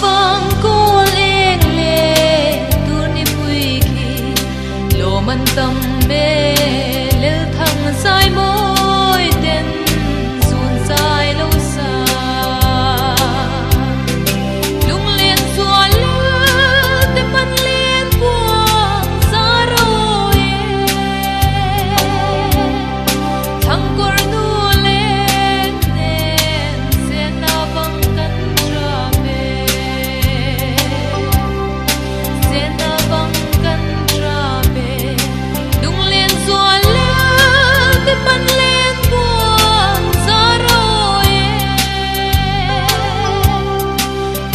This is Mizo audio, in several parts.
Favang kawl eng leh turnipui khi lawm an tam e Lelthang zai mawi ten zun zai lo sa. Lunglen zual lel te pan len buang za rawi e. Thangkawr nu leng nen sena vang kan tap e. Sena vang kan tap e. Lunglen zual lel te pan len buang za rawi e.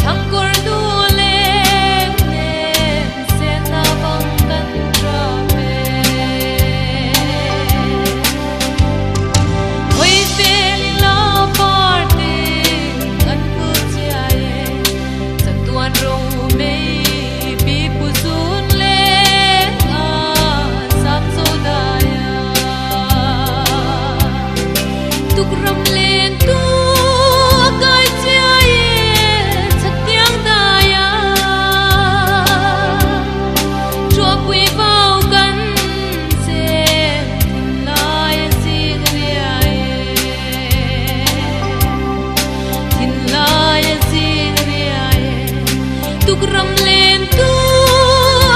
Thangkawr nu leng nen sena vang kan tap e. Hawi fel in la parte an phu chiai e, chatuan ro mei pi pu zun leng a sam zo dai a. Tukram len tu a kai chiai e, chatiang dai a. Chuapui vau kan chem thinlai a zing riai e. Thinlai a zing riai e. Tukram len tu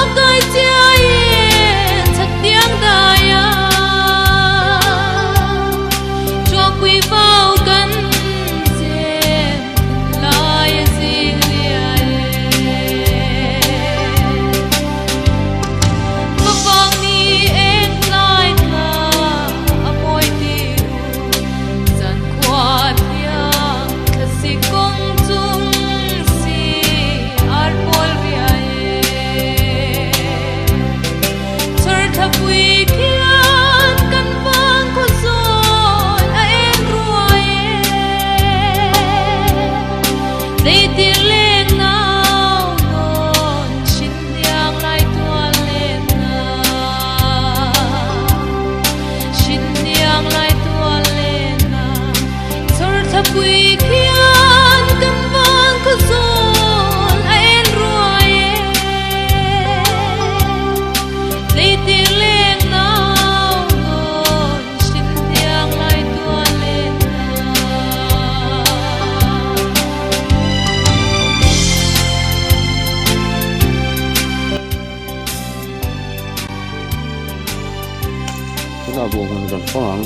a kai chiai e, chatiang dai a. Chuapui vau kan chem thinlai a zing riai e. Favang ni eng tlai thla a mawi ti u, zan khua thiang thlasi kawng chung si ar pawl riai e. Chhar thlapui khian kan vang khaw zawn a eng ruai e. Tleitir leng nau nawn hrin hniang lai tual len na. Hrin hniang lai tual len na. Chhar thlapui khian kan vang khaw zawn a en ruai e. Tleitir leng nau nawn hrin hniang lai tual len na. Tunah buh hmun kan fang ang.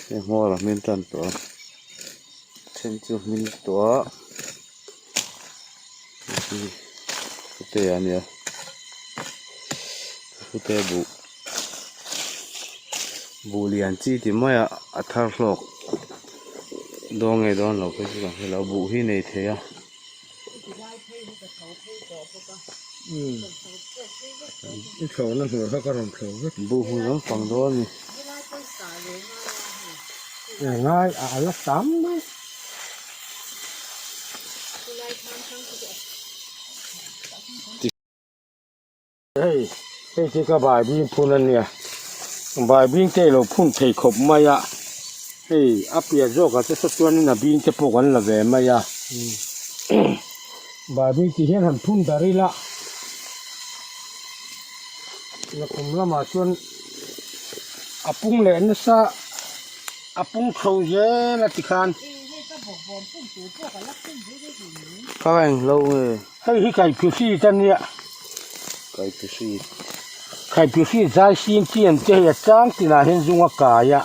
Hei hmuar a hmin tan tawh a then chu hmin tawh a hei hi pute a nia pute buh buh lian chi ti mai a a thar hlawk dawn nge dawn lo phei chu kan hre lo buh hi nei thei a. Buh hmun lam fang dawn a ni. Hei hei khi ka baibing phun a nia baibing te ilo phun thei khawp mai a hei a piah zawkah te saw chuanin a bing te pawh kan la ve mai a baibing tih hian han phun dar ila nakum lamah chuan a pung leh nasa a pung chho zel a tikhan. Kha englo nge. Hei hi Kaiphuhri ta nia. Kaiphuhri. Kaiphuhri zai sin chi an che hei a chang tinah hian zung a kai a.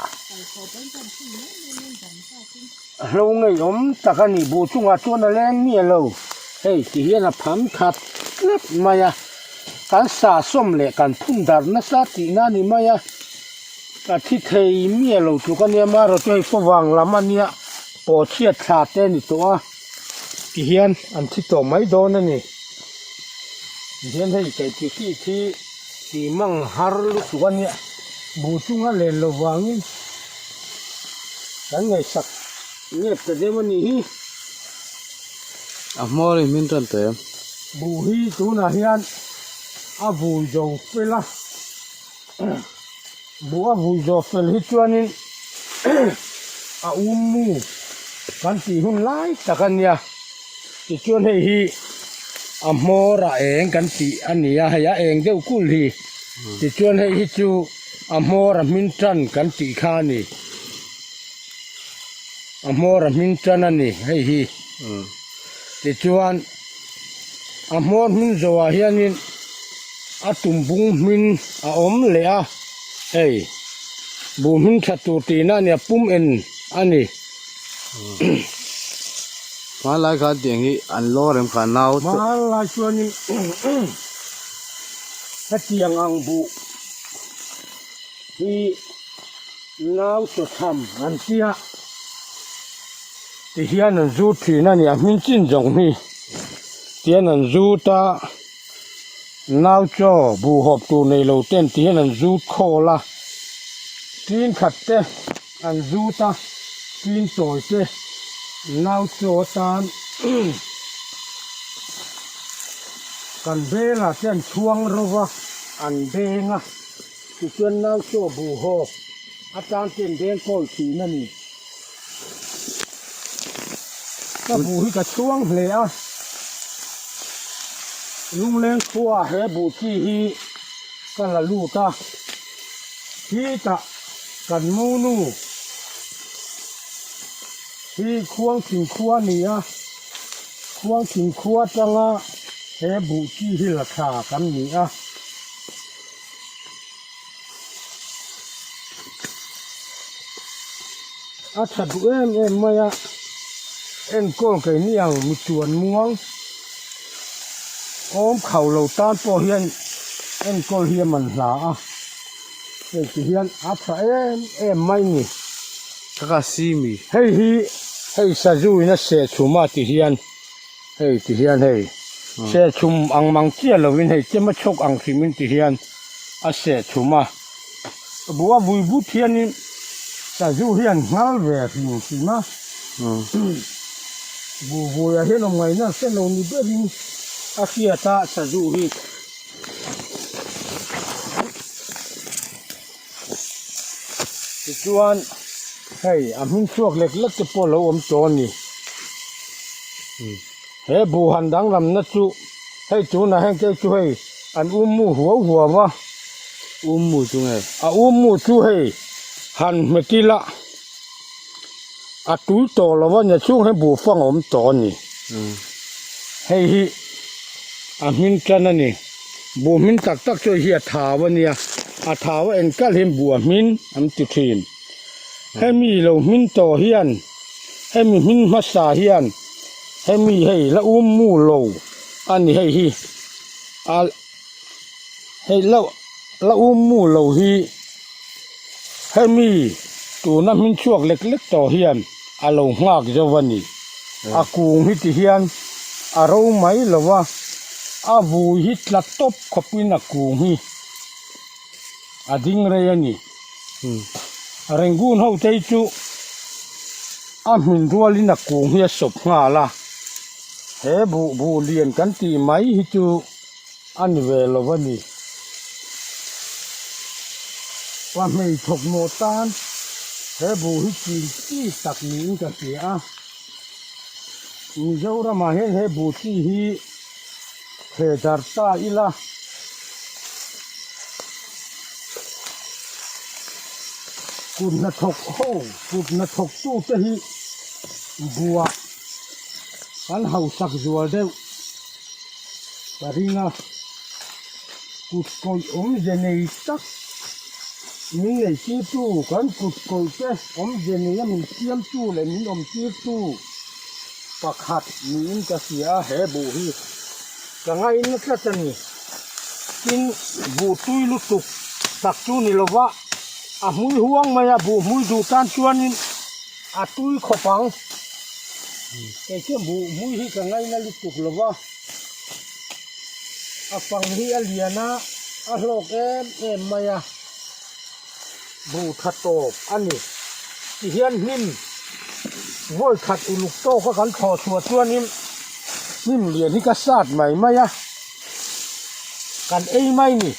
A hlo ngeiawm tak a ni buh chungah chuan a leng miah lo. Hei ti hian a pham khat tlat mai a. Kan sahsawm leh kan phun darh nasa tihna a ni mai a. A thi thei miah lo tluk a nia amaherawhchu hei favang lam a nia pawhchhiat thla te a ni tawh a. Ti hian an thi tawh mai dawn a ni. Ti hian hei kaihthih khi khi ti mang har lutuk a nia. Buh chunga len lo vangin kan ngaihsak ngep ta deuh a nih hi. A hmawr in hmin tan teh em? Buh hi tunah hian a vui zo fel a. Buh a vui zo fel hi chuanin. a um mu kan tih hun lai tak a nia tichuan hei hi a hmawr a eng kan tih a ni a hei a eng deuh kul hi tichuan hei hi chu a hmawr a hmin tan kan tih kha a ni a hmawr a hmin tan a ni hei hi tichuan a hmawr hmin zawhah hianin a tum bung hmin a awm leh a hei buh hmin tha tur tihna a ni a pum en a ni. Hmanlai khan tiang hi an lawr em kha nau chu. Hmanlai chuanin hetiang ang buh hi nau chaw tham an tia ti hian an zut thin a ni a hmin chin zawng hi tian an zut a nau chaw buh hawp tur nei lo ten ti hian an zut khawl a tin khat te an zut a tin tawi te nau chaw atan kan belah te an chhuang ro va an beng a tichuan nau chaw buh hawp atan te an beng kawi thin a ni. Ka buh hi ka chhuang hle a, Lungleng khua he buh chi hi ka la lut a, khitah kan monu hi Khuangthing khua a ni a, Khuangthing khua atanga he buh chi hi la tha kan ni a. A tha duh em em mai a enkawl keini ang mi chuan muang awm khau lo tan pawh hian enkawl hi a man hla a hei ti hian a tha em em mai ni. Ka simi. Hei hi hei sazu in a seh chhum a ti hian. Hei ti hian hei sehchhum ang mang chiah lovin hei chema chhawk ang hrim in ti hian a sehchhum a, buh a vui but hianin sazu hian nghal ve hrim hrim a, buh vuiah hian awm ngaihna hre lo ni berin a hriat a sazu hi. Tichuan hei a hming chhuak lek lek te pawh a lo awm tawh a ni. He buh han danglamna chu hei tunah hian kei chu hei an um mu huau huau a. Um mu chu nge? A um mu chu hei han hmet ila a tui tawh lo a nia chhung hian buh fang a awm tawh a ni. Hei hi a hming tan a ni. Buh hmin tak tak chu hei hi a thau a nia, a thau a enkal hian buh a hmin an ti thin. Hemi lo hmin tawh hian, hemi hmin hmasa hian hemi hei la um mu lo a ni hei hi a hei la la um mu lo hi hemi tuna hmin chhuak lek lek tawh hian a lo nghak zo a ni. A kung hi ti hian a ro mai lo va, a vui hi tla tawp khawpin a kung hi a ding rei a ni. Rangoon ho te hi chu a hmin rualin a kung hi a sawp nghal a, he buh buh lian kan tih mai hi chu a ni ve lo a ni. Pa hmeichhawk mawh tan he buh hi chin chi tak niin ka hria a. Mizoramah hian he buh chi hi theh darh ta ila. Kut hnathawk ho, kut hnathawk tute hi buah kan hausak zual deuh. Ka ring a, kut kawih awmze nei tak min nei tirtu, kan kut kawih te awmze neia min siamtu leh min awm tirtu pakhat niin ka hria a, he buh hi ka ngaina tlat a ni. Tin, buh tui lutuk tak chu ni lova, a hmui huang mai a, buh hmui duh tan chuanin a tui khawp ang. Kei chuan buh hmui hi ka ngaina lutuk lo va, a fang hi a lian a, a hlawk em em mai a, buh tha tawp a ni. Tihian hnim vawi khat uluk tawk a kan thlawh chhuah chuanin hnim lian hi ka sat mai mai a, kan ei mai ni.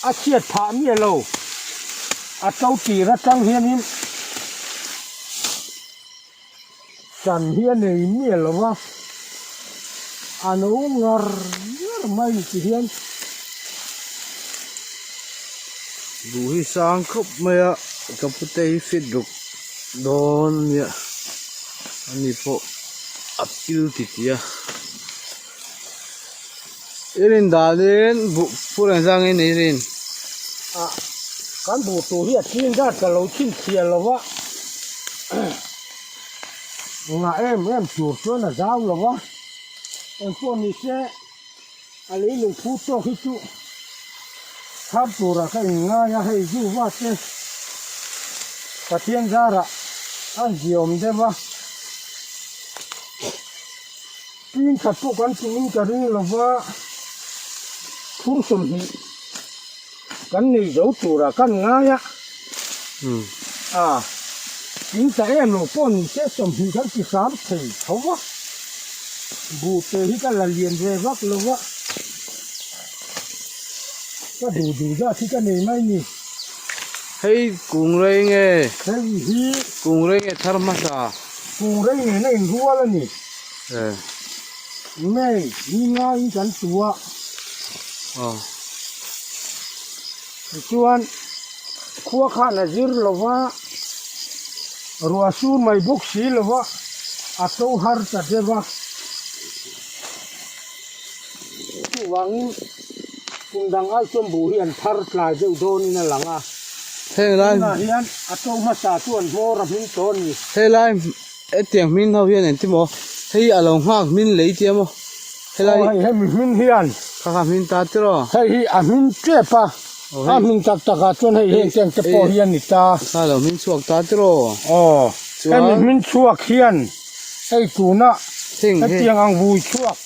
A chhiat phah miah lo, a to tir atang hianin. chan hi a nei miah lo va, a no ngar ngar mai ti hian. Duh hi sang khawp mai a, ka pute hi fit ruk dawn a nia, ani pawh a pil titih a. I rin danin buh phur ang zang in i rin. A, kan buh tur hi a chin zat ka lo chhinchhiah lo va, ngah em em tur chuan a zau lo va, engpawh ni se a leilung phu tawk hi chu thar turah ka inngai a, hei zu va te Pathian zarah a ziawm deuh a. Tin khat pawh kan tumin ka ring lo va, phur 20 kan nei zo turah kan ngai a, a tin ta em lo pawh ni se 20 kan ti hram thei tho va, buh pe hi ka la lian ve vak lo va, ka duh duh zat hi ka nei mai ni. Hei kung rei nge? Hei hi kung rei nge thar hmasa? Kung rei nena inrual a ni. May ni ngaiin kan tu a. Tichuan khua khan a zir lo va, ruah sur mai bawk si lo va, a to har ta deuh a. Chuvangin kum dang ai chuan buh hi an thar tlai deuh dawnin a lang a. Tunah hian a to hmasa chu an hmawr a hming tawh a ni. Helai hetiang hming ho hian engti maw hei a lo nghak hmin lei tia maw helai Aw hei hemi hmin hian kha kha hmin ta tiraw hei hi a hmin tep a a hmin tak tak ah chuan hei heng teng te pawh hi a ni ta kha lo hmin chhuak ta tiraw aw hemi hmin chhuak hian hei tuna hetiang ang vui chhuak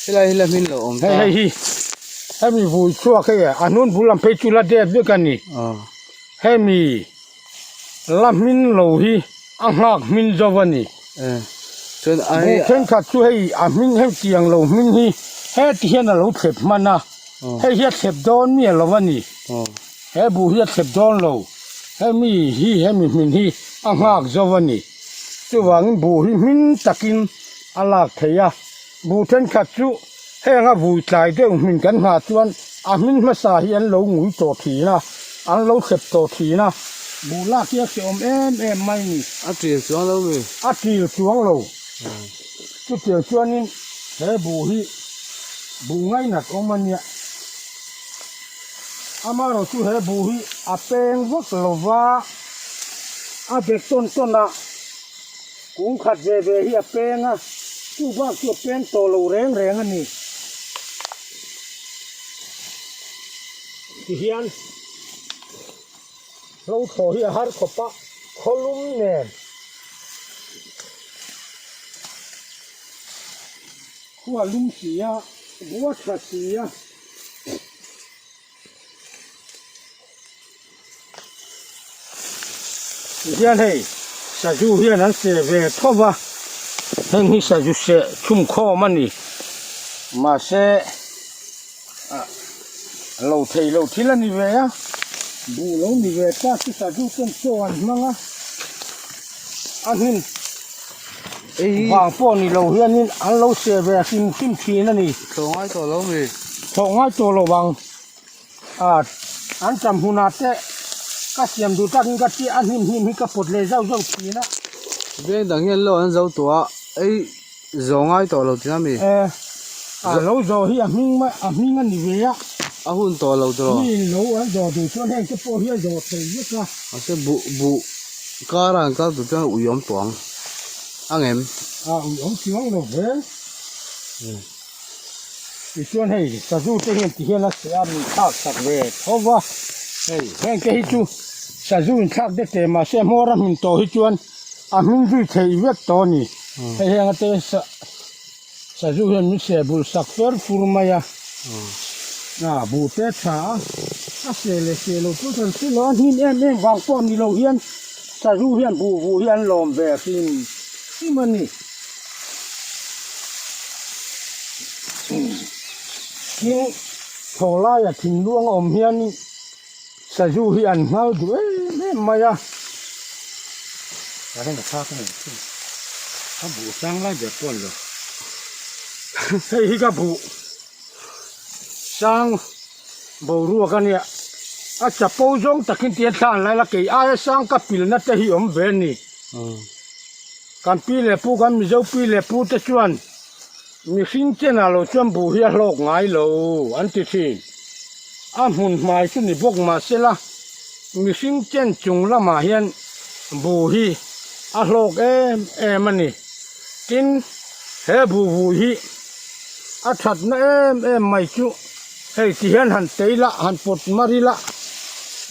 helai hi la hmin lo awm ta hei hi hemi vui chhuak hei a hnun bul lam phei chu la dep vek a ni hemi La hmin lo hi a nghak hmin zo a ni. Buh thenkhat chu hei a hmin hei tiang lo hmin hi heti hian a lo thlep hman a, hei hi a thlep dawn miah lo a ni. He buh hi a thlep dawn lo, hemi hi hemi hmin hi a nghak zo a ni. Chuvangin buh hi hmin takin a lak theih a, buh thenkhat chu Heng a vui tlai deuh hmin kan nghah chuan a hmin hmasa hi an lo ngui tawh thin a, an lo hrep tawh thin a. Buh lak hi a hrehawm em em mai ni. A til chuang lo mi? A til chuang lo. Chutiang chuanin he buh hi buh ngainat awm a nia. Amaherawhchu chu he buh hi a peng vak lo va, a bet tawn tawn a. Kung khat ve ve hi a peng a, chu bak chu a peng tawh lo reng reng a ni. Tihian hlo thaw hi a har khawp a, khawlum nen khua lum si a, bua tha si a. Tihian hei sazu hian an seh ve tho va heng hi sazu seh chhum khawm a ni mahse ah lo thei lo thil a ni ve a buh lo ni ve ta chu sazu ten chaw an hmang a a hnim vang pawh ni lo hianin an lo seh ve hrim hrim thin a ni. Thlawh ngai tawh lo mi? Thlawh ngai tawh lo ang. A an tam hunah te ka siam duh takin ka tia a hnim hnim hi ka pawt leh zauh zauh thin a. Veng dang hian lo an zo tawh a, ei zo ngai tawh lo thin a mi? E, a lo zo hi a hming mai a hming a ni ve a. A hun tawh lo tawh. Mi in lo an zo duh chuan heng te pawh hi a zo thei vek a. Mahse buh buh kar a an kal tur chuan ui awm tawh ang ang em? A ui awm chuang lo ve. Tichuan hei sazu te hian ti hian a seh a min thlak sak ve tho va, hei heng te hi chu sazu in thlak deuh teh mahse hmawr a hmin tawh hi chuan a hmin zui theih vek tawh a ni, hei heng ate sa sazu hian min seh bul sak fer fur mai a, ah buh te tha a, a seh leh seh lo chu kan hre lo a, hnim em em vang pawh ni lo hian sazu hian buh vuh hi an lawm ve hrim hrim a ni. Tin, thaw laia thinluang a awm hian sazu hi an nghal duh em em mai a. Ka buh sang lai ber pawh a ni lo. Hei hi ka buh sang boruak a nia. A chapo zawng takin tia thla an lai la kei aia sang ka pilna te hi awm ve a ni. Kan pi leh pu kan Mizo pi leh pu te chuan mihring chenah lo chuan buh hi a hlawk ngai lo an ti thin. A hmun hmai chu ni bawk mahsela mihring chen chung lamah hian buh hi a hlawk em em a ni. Tin, he buh vui hi a thatna em em mai chu hei ti hian han tei la, han pawt mar ila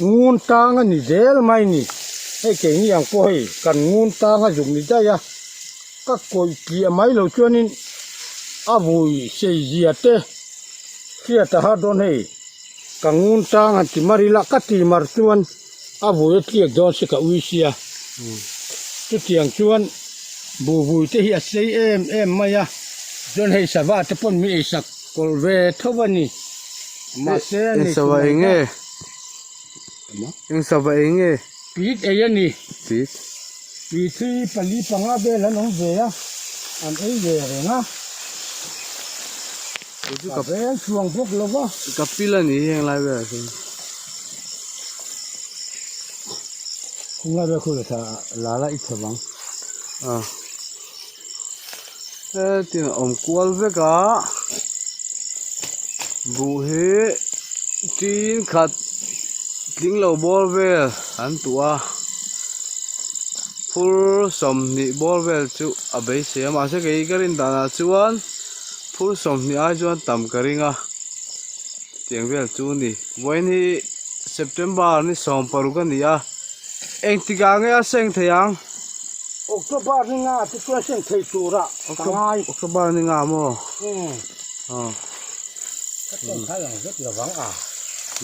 ngun tang a ni zel mai ni. Hei keini ang pawh hei kan ngun tang a zuk ni daih a, ka kawih tliah mai lo chuanin a vui sei zia te hriat a har dawn hei. Ka ngun tang han ti mar ila ka ti mar chuan a vui a tliak dawn se ka ui sia. Chutiang chuan buh vui te hi a sei em em mai a, chuan hei sava te pawn mi eisak kawlh ve tho a ni. Mahse a Eng nei sava tum ei ang nge? ta. Eng sava ei nge? Pit ei a ni. Pit. Pit hi pali panga vel an awm ve a, an ei ve reng a. Ka veng chuang bawk lo va. Ka pil a ni heng lai velah chuan. Heng lai velah khu leh tha la la i chhe vang. A. Hetin a awm kual vek a. Buh hi tin khat tling lo bawr vel an tuah a. Phur 20 bawr vel chu a beisei a mahse kei ka rin danah chuan. Phur 20 ai chuan tam ka ring a, tiang vel chu a ni. Vawiin hi September ni 16 a ni a, engtikah nge a seng thei ang? October ni nga te chuan seng thei turah ka ngai. October ni nga maw? Umm. Aw. Ka tawng kha lang vek lovang a.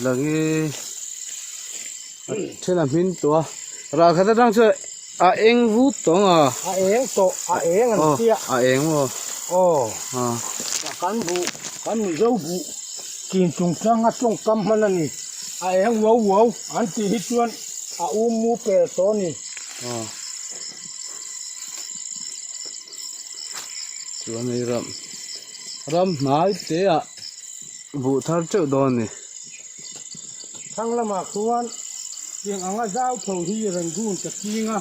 Lang i a then a hmin tawh a, ral khat atang chuan A eng vut tawng a. A eng tawh, a eng an tia. A eng maw? Aw. Kan buh, kan Mizo buh chin chungchanga tawngkam hman a ni. A eng uau uau an tih hi chuan a um mu per tawh a ni. Aw. Chuan hei ram, ram hnai te ah buh thar teuh dawn a ni. Thlang lamah khuan tiang anga zau tho hi Rangoon ka ching a,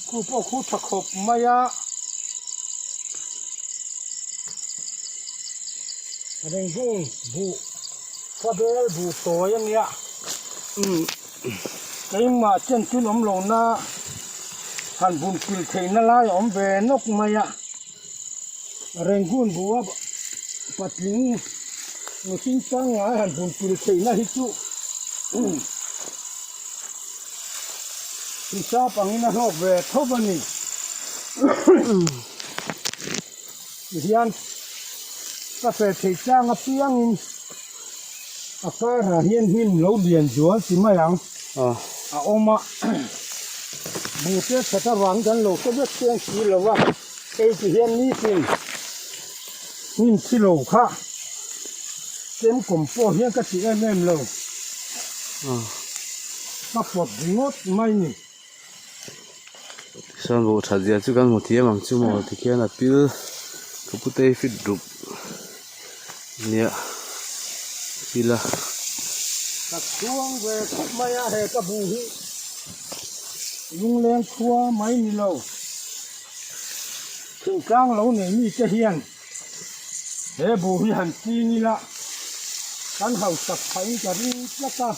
khu pawh khu tha khawp mai a. Rangoon buh Fabel buh tawi a nia. Keimah chen thil awm lohna han bun pil theihna lai a awm ve nawk mai a. Rangoon buh a patling mihring pangngai han bun pil theihna hi chu hisap angin a hlawk ve tho a ni. Tihian ka fe theih chang apiangin a karah hian hnim lo lian zual ti mai ang a awm a, buh te that avang kan lo hre vek chiang si lo va. Hei ti hian nitin hnim thi lo kha chem kawm pawh hian ka ti em em lo ka pawt ringawt mai ni. Tichuan buh that zia chu kan hmu thiam ang chu maw tikhian a pil ka pu te hi fit rup nia pil a. Ka chhuang ve khawp mai a he ka buh hi lungleng khua mai ni lo. Thingtlang lo nei mite hian he buh hi han ching ila kan hausak phahin ka ring tlat a,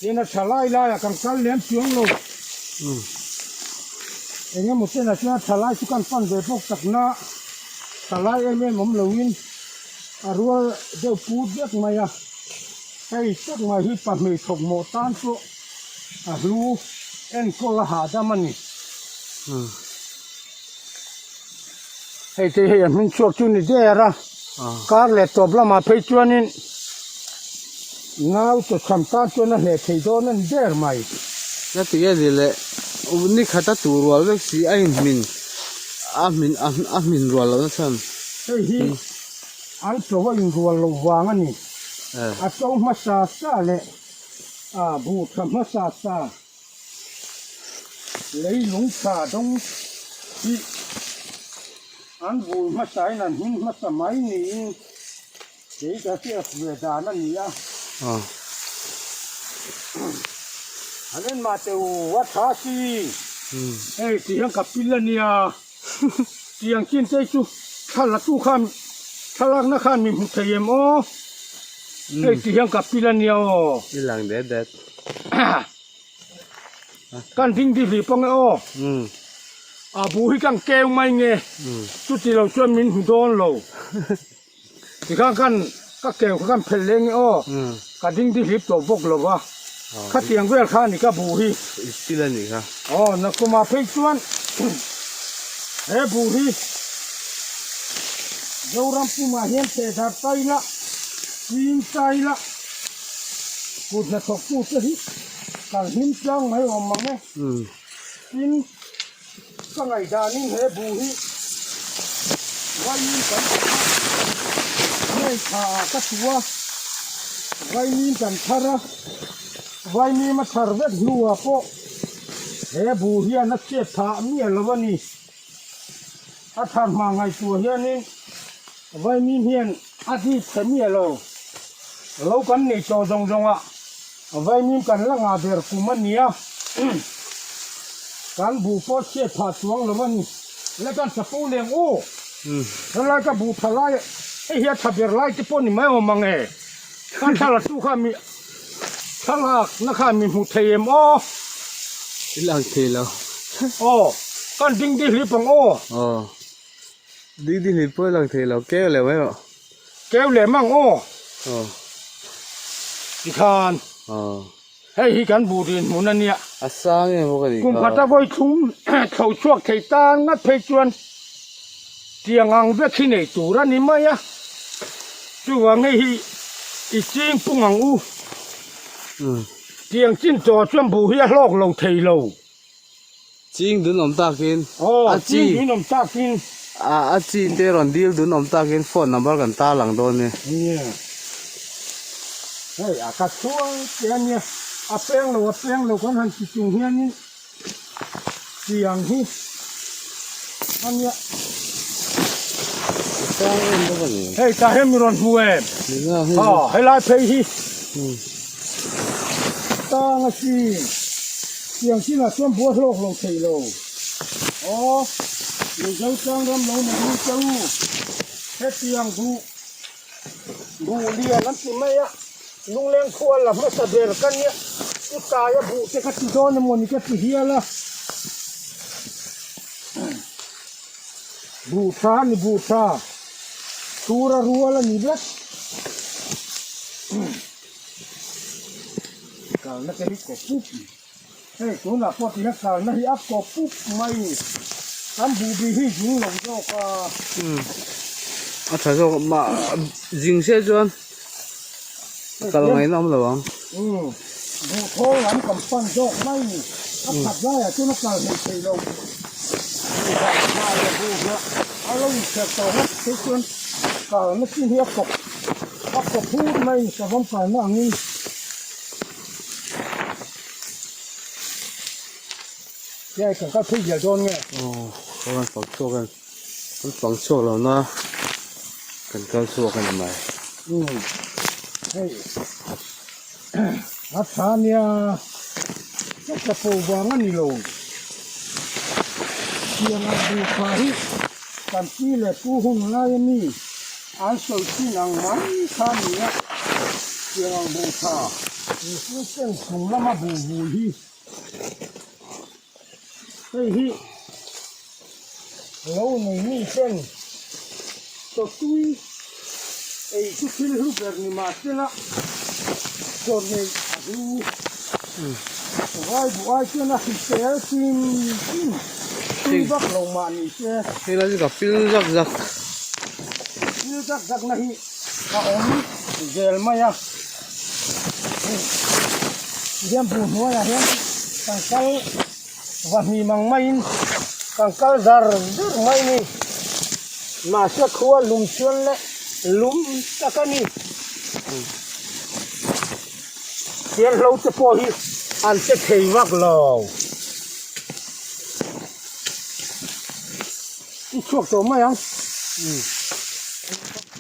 tin a tha lai laiah kan kal lem chuang lo. Eng emaw chenah chuan a tha lai chu kan pan ve bawk takna tha lai em em awm loin a rual deuh put vek mai a, hei tak mai hi pahnih thawkmawh tan pawh. A hlu enkawl a hahdam a ni. Hei te hei a hming chhuak chu ni der a, kar leh tawp lamah phei chuanin nau chawchham tan chuan a hleh thei dawn a ni der mai. Na ti nge ni le, ni khat a tur rual vek si a inhmin a hmin a hmin rual lohna chhan. Hei hi an chaw a inrual loh vang a ni. A to hmasa sa leh. A buh tha hmasa sa. Leilung tha dawng hi an vui hmasain an hming hmasa mai niin kei ka hriat ve dan a ni a. An en mah teh u, a tha si. Hei ti hian ka pil a nia, tiang chin te chu thla la tu khan thlalakna khan min hmu thei em aw? Hei ti hian ka pil a nia aw. I lang det det. Kan ding di hlip ange aw. A bu hi kan keu mai nge chuti lo chuan min hmu dawn lo. Tikhan kan ka keu kha kan phelh leh nge aw. Ka ding di hlip tawh bawk lo va. Khatiang vel kha a ni ka bu hi. I pil a nih kha. Aw nakuma phei chuan he bu hi Zoram pumah hian thehdarh ta ila, ching ta ila, kut hnathawktute hi Kan hlim tlang mai awm ang e. Tin, ka ngaihdanin he bu hi vaiin kan thar a, ngei tha ah ka tu a, vaiin kan thar a, vaimim a thar vek hnuah pawh he bu hian a chhiat phah miah lo a ni. A thar hma ngaihtuah hianin vaimim hian a dip chhe miah lo. Lo kan nei tawh zawng zawng a, vaimim kan la ngah ber kum a nia. Kan buh pawh chhiat phah chuang lo a ni. Le kan chapo leng u. Helai ka buh tha lai hei hi a tha ber lai te pawh ni mai awm ang e. Kan thla la tu kha mi thlalak na kha mi hmu thei em aw. I lang thei lo. Aw kan ding di hlip ang aw. Aw ding di hlip pawh i lang thei lo keu leh mai rawh. Keu leh mang aw. Aw. Tikhan. Aw. Hei hi kan buh din hmun a nia. A sang em bawk a nih kha. Kum khata vawi thlum tho chhuak thei tan ngat phei chuan tiang ang vek hi nei tur a ni mai a. Chuvang hei hi i ching pung ang u. Tiang chin tawh chuan buh hi a hlawk lo thei lo. Ching dun awm takin. Aw ching dun awm takin. A chi te rawn dil dun awm takin phone number kan tarlang dawn nia. Nia. Hei a ka chhuang che a nia. A peng lo a peng lo kan han ti chung hianin tiang hi a nia. Hei tah hian mi rawn hmu em? Aw helai phei hi tang a chin tiang chinah chuan buai hlawk lo thei lo. Aw Mizo tlang ram lo nei mi che u hetiang duh buh lian an ti mai a lungleng khua la hmasa ber ka nia u taia buh te ka ti dawn emaw ni ka ti hial a. Buh tha a ni buh tha tura rual a ni vek kalna te hi kaw pup hei tunah pawh ti hian kalna hi a kaw pup mai kan buh bih hi zung lo zawk a. A tha zawk mah zing se chuan kal ngaihna awm lo ang. Buh thawl lam kan pan zawk mai ni. A khat laiah chuan a kal hleih theih lo. Buh dah hna leh buh hlawh a lo inchher tawh ngawt phei chuan kalna chin hi a kawp a kawp phut mai ni savawm kalna angin. Hei kan kal phei zel dawn nge? Aw ka rawn fak chhuak a. Kan fang chhuak lo na kan kal chhuak a ni mai. Umm hei a tha nia ka chapo vang a ni lo tiang ang duh kha hi kan pi leh pu hun lai a mi an sawi thin ang mai kha a ni a tiang ang buh tha mihring chen chung lama buh vui hi hei hi. Lo nei mi ten chaw tui ei chu thil hlu ber ni mah sela chaw neih a hlu. Vai buh ai chuan a hrisel hrim hrim tui vak lo mah ni se. Hei lai chu ka pil zak zak. Pil zak zak na hi a awm zel mai a. Tihian buh hnuaiah hian kan kal. Vahnih mang maiin kan kal zar zar mai ni. Mahse khua lum chuan leh lum tak a ni. Thianghlo te pawh hi an che thei vak lo. chhuak tawh mai ang. Umm.